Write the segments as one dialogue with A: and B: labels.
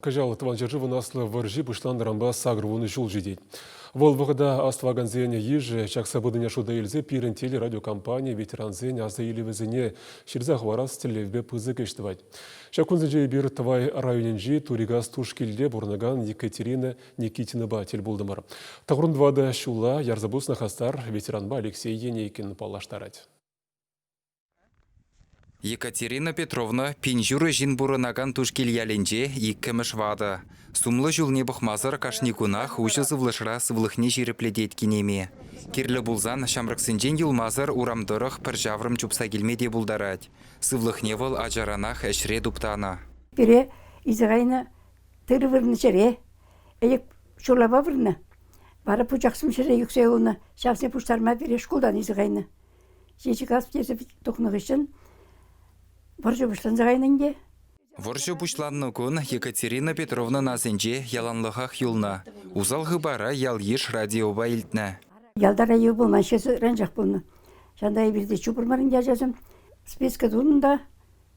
A: Кӑҫал Тӑван ҫӗршывӑн Аслӑ вӑрҫи пуҫланнӑранпа 80 ҫул ҫитет. Вӑл вӑхӑта астӑвакансен йышӗ чакса пынине шута илсе пирӗн телерадиокомпани ветерансен аса илӗвӗсене ҫырса хӑварас тӗллевпе пысӑк ӗҫ тӑвать. Ҫак кунсенче эпир Тӑвай районӗнчи Турикас Тушкилте пурӑнакан Екатерина Никитинӑпа тӗл пултӑмӑр. Тӑхӑрӑн ҫула ярса пуснӑ хастар ветеранпа Алексей Енейкин паллаштарать.
B: Екатерина Петровна пин ҫурӑ ҫын пурӑнакан Тушкил ялӗнче иккӗмӗш ватӑ. Сумлӑ ҫулне пӑхмасӑр кашни кунах уҫӑ сывлӑшра сывлӑхне ҫирӗплетет кинеми. Кирлӗ пулсан ҫамрӑксенчен юлмасӑр урам тӑрӑх пӗр ҫаврӑм чупса килме те пултарать. Сывлӑхне вӑл ачаранах ӗҫре туптанӑ.
C: Пире илсе кайнӑ тырӑ вырнӑ ҫӗре ӗлӗк ҫурлапа вырнӑ. Вара пучахсем ҫӗре ӳксе юлнӑ. Ҫавсене пуҫтарма пире шкултан илсе кайнӑ. Ҫичӗ тесе тухнӑ хыҫҫӑн вӑрҫӑ пуҫланса кайнӑ ӗнтӗ.
B: Вӑрҫӑ пуҫланнӑ кун Екатерина Петровнӑн асӗнче яланлӑхах юлнӑ. Усал хыпара ял-йыш радиопа илтнӗ.
C: Ялта радио пулман, ҫӗрсӗренчех пулнӑ. Ҫавӑнта эпир те чупрӑмӑр ӗнтӗ ачасем. Списка тунӑ та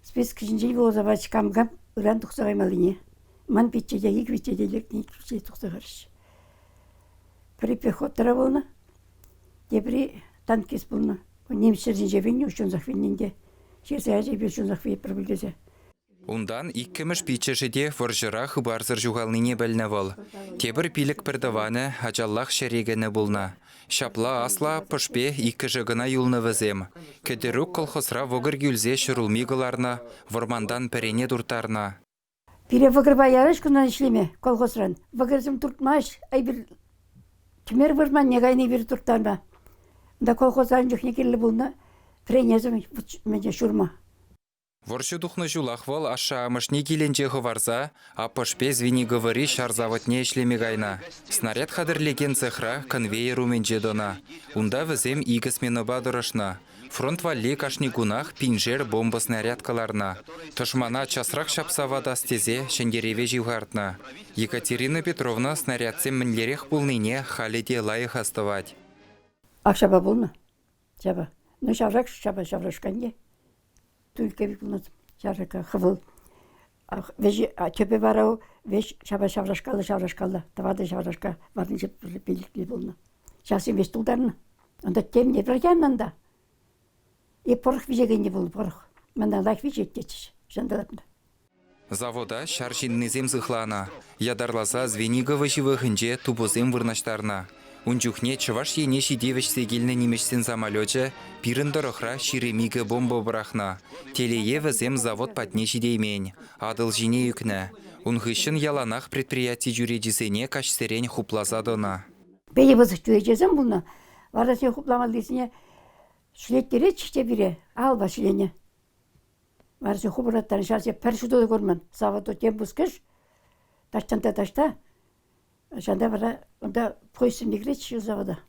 C: списка ҫинчен вуласа пачӗ кам-кам ыран тухса каймаллине. Ман пичче те, ик пичче те лекнӗ, ик пичче тухса карӗҫ. Пӗри пехотӑра пулнӑ, Тепри танкист пулнӑ. Нимӗҫ ҫӗрӗнче вилнӗ, ҫунсах вилнӗ ӗнтӗ. Ҫырса ячӗ эпир ҫунсах вилетпӗр пуль тесе.
B: Унтан иккӗмӗш пиччӗшӗ те вӑрҫӑра хыпарсӑр ҫухалнине пӗлнӗ вӑл. Тепӗр пилӗк пӗртӑванӗ ачаллах ҫӗре кӗнӗ пулнӑ. Ҫапла аслӑ аппӑшпе иккӗшӗ кӑна юлнӑ вӗсем. Кӗтерук колхозра вӑкӑр кӳлсе ҫӗрулми кӑларнӑ, вӑрмантан пӗрене турттарнӑ.
C: Пире вӑкӑрпа ярӗҫ кунтан ӗҫлеме колхозран. Вӑкӑрсем туртмасть. Эпир Тӗмер вӑрманне кайнӑ эпир турттарма. Унта колхоза ун чухне кирлӗ пулнӑ пӗренесем мӗне ҫурма.
B: Вӑрҫӑ тухнӑ ҫулах вӑл ашшӗ-амӑшне килӗнче хӑварса аппӑшпе Звениговӑри ҫар заводне ӗҫлеме кайнӑ. Снаряд хатӗрлекен цехра конвейер умӗнче тӑнӑ. Унта вӗсем икӗ сменӑпа тӑрӑшнӑ. Фронт валли кашни кунах пиншер бомба-снаряд кӑларнӑ. Тӑшмана часрах ҫапса ватас тесе ҫӗнтерӗве ҫывхартнӑ. Екатерина Петровна снарядсем мӗнлерех пулнине халӗ те лайӑх астӑвать.
C: Ак ҫапа пулнӑ. Ҫапа. Ну, ҫаврак ҫапа ҫаврашка ӗнтӗ. Тульккӑ пулнӑ ҫаврака хӑвӑл. Вӗҫ тӗпӗ вара вӗҫ ҫапа ҫаврашкаллӑ ҫаврашкаллӑ тӑватӑ ҫаврашка варринче пилӗкли пулнӑ. Ҫавсем веҫ тултарнӑ. Унта тем те пӗр янӑ та. И пӑрӑх виҫекен те пулнӑ, пӑрӑх. Мана лайӑх виҫет тетчӗҫ ҫанталӑкна.
B: Завода ҫар ҫыннисем сыхланӑ. Ятарласа Звенигово ҫывӑхӗнче тупӑсем вырнаҫтарнӑ. Ун чухне Чӑваш Ене ҫити вӗҫсе килнӗ нимӗҫсен самолечӗ пирӗн тӑрӑхра 22 бомба пӑрахнӑ. Телее вӗсем завод патне ҫитеймен, Атӑл ҫине ӳкнӗ. Ун хыҫҫӑн яланах предприяти чӳречисене каҫсерен хупласа тӑнӑ.
C: Питӗ пысӑк чӳречесем пулнӑ. Вара сире хупламаллисене ҫӗлеттеретчӗҫ те пире, алпа ҫӗленӗ. Вара сире хупӑраттарнӑ ҫав пӗр ҫутӑ та курман. Савӑту тем пысӑкӑш, таҫтан та таҫта. Ҫавӑнта вара унта поездсем те кӗретчӗҫ завода.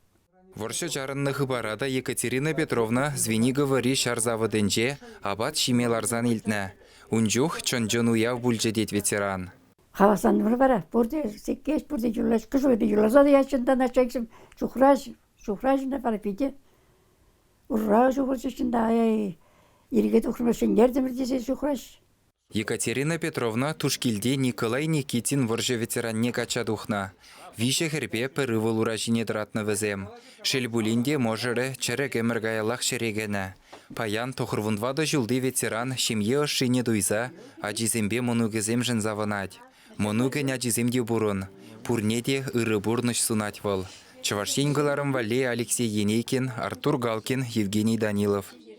B: Вӑрҫӑ чарӑннӑ хыпара та Екатерина Петровна Звениговӑри ҫар заводӗнче апат ҫиме ларсан илтнӗ. Ун чух чӑн-чӑн уяв пулчӗ тет ветеран.
C: Хавасланнӑ вара пурте сиккеҫ, пурте юрлаҫ, кӑшӑлӗпе юрласа та ячӗ та начальниксем ҫухраҫ, ҫухраҫ та вара питӗ ура ҫухӑрчӗҫ та ай-ай, ирӗке тухрӑмӑр, ҫӗнтертӗмӗр тесе ҫухраҫ.
B: Екатерина Петровна Тушкилти Николай Никитин вӑрҫӑ ветеранне качча тухнӑ. Виҫӗ хӗрпе пӗр ывӑл ура ҫине тӑратнӑ вӗсем. Шел пулин те мӑшӑрӗ чӗрӗк ӗмӗр каяллах ҫӗре кӗнӗ. Паян тӑхӑрвунтӑватӑ ҫулти ветеран ҫемье ӑшшине туйса ачисемпе мӑнукӗсемшӗн савӑнать. Мӑнукӗн ачисем те пур ун. Пурне те ырӑ пурнӑҫ сунать вӑл. Чӑваш Ен кӑларӑм валли Алексей Енейкин, Артур Галкин, Евгений Данилов.